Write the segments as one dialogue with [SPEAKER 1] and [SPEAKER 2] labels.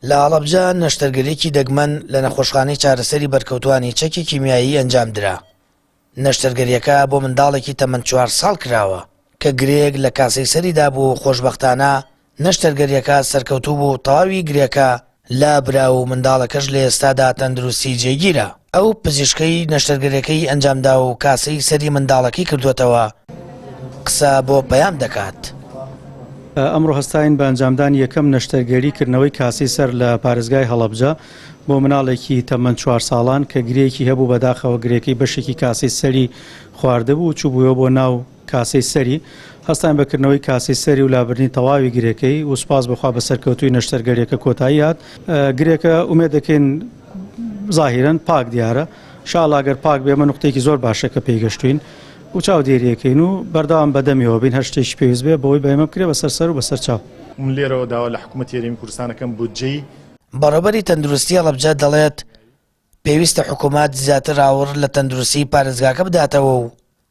[SPEAKER 1] لە هەڵەبجە نەشتەرگەرییەکی دەگمەن لە نەخۆشخانەی چارەسەری بەرکەوتووانی چەکی کیمیایی ئەنجامدرا. نەشتەرگەرییەکە بۆ منداڵێکی تەمەن چوار ساڵ کراوە کە گرێیەک لە کاسەی سەریدا بوو و خۆشبەختانە نەشتەرگەرییەکە سەرکەوتوو بوو و تەواوی گرێکە لابرا و منداڵەکەش لە ئێستادا تەندروستی جێگیرە. ئەو پزیشکەی نەشتەرگەریەکەی ئەنجامدا و کاسەی سەری منداڵەکەی کردووەتەوە قسە بۆ پەیام دەکات.
[SPEAKER 2] ئەمڕۆ هەستاین بە ئەنجامدانی یەکەم نەشتەرگەری کردنەوەی کاسەی سەر لە پارێزگای هەڵەبجە بۆ مناڵێکی تەمەن چوار ساڵان کە گرێیەکی هەبوو بەداخەوە گرێکەی بەشێکی کاسەی سەری خواردبوو و چووبوویەوە بۆ ناو کاسەی سەری، هەستاین بە کردنەوەی کاسەی سەری و لابردنی تەواوی گرێکەی و سوپاس بۆ خوا بە سەرکەوتووی نەشتەرگەریەکە کۆتایی هات. گرێکە ئومێد دەکەین زاهیرەن پاک دیارە، شاڵا گەر پاک بێ ئەمە نوقتەیەکی زۆر باشە کە پێی گەشتوین و چاودێری ئەکەین و بەردەوام بە دەمیەوە بین هەر شتێکی پێویست بێ بەوەی بە ئێمە بکرێ بەسەر سەر و بەسەر چاو.
[SPEAKER 3] من لێرەوە داوا لە حکومەتی هەرێمی کوردستان ئەکەم بودجەی.
[SPEAKER 1] بەڕێوبەری تەندروستی هەڵەبجە دەڵێت، پێویستە حکومەت زیاتر ئاوڕ لە تەندروستیی پارێزگاکە بداتەوە و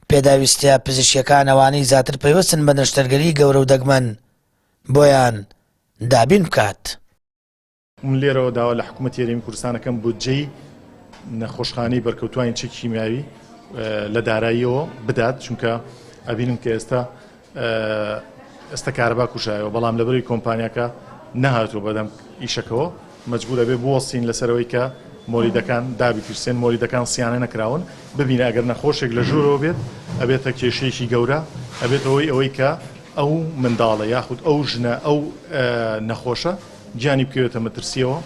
[SPEAKER 1] پێداویستییە پزیشکییەکان ئەوانەی زیاتر پەیوەستن بە نەشتەرگەریی گەورە و دەگمەن بۆیان دابین بکات.
[SPEAKER 3] من لێرەوە داوا لە حکومەتی هەرێمی کوردستان ئەکەم بودجەی نەخۆشخانەی بەرکەوتوانی چەکی کیمیاوی لە داراییەوە بدات، چونکە ئەبینن کە ئێستا ئێستا کارەبا کوژایەوە بەڵام لەبەرەی کۆمپانیاکە نەهاتووە بەدەم ئیشەکەوە مەجبور ئەبێ بوەستین لەسەرەوەی کە مۆلیدەکان دابگیرسێن مۆلیدەکان سیانە نەکراون ببینە ئەگەر نەخۆشێک لە ژوورەوە بێت ئەبێتە کێشەیەکی گەورە ئەبێتە هۆی ئەوەی کە ئەو منداڵە یاخود ئەو ژنە ئەو نەخۆشە گیانی بکەوێتە مەترسیەوە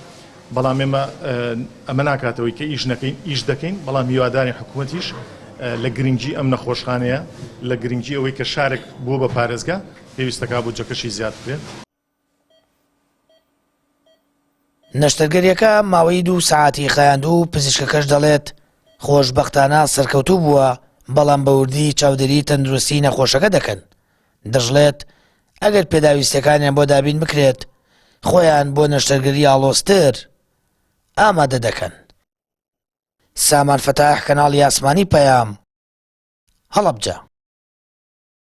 [SPEAKER 3] بەڵام ئێمە ئەمە ناکاتەوەی کە ئیش نەکەین، ئیش دەکەین، بەڵام هیوادارین حکومەتیش لە گرنگی ئەم نەخۆشخانەیە، لە گرنگی ئەوەی کە شارێک بووە بە پارێزگا، پێویستەکا بودجەکەشی زیاد بکرێت.
[SPEAKER 1] نەشتەرگەرییەکە ماوەی دوو سەعاتی خایاند و پزیشکەکەش دەڵێت، خۆشبەختانە سەرکەوتوو بووە، بەڵام بە وردی چاودێریی تەندروستیی نەخۆشەکە دەکەن. دەشڵێت، ئەگەر پێداویستییەکانیان بۆ دابین بکرێت، خۆیان بۆ نەشتەرگەری ئاڵۆزتر ئامادە دەکەن. سامان فەتاح، کەناڵی ئاسمانی پەیام، هەڵەبجە.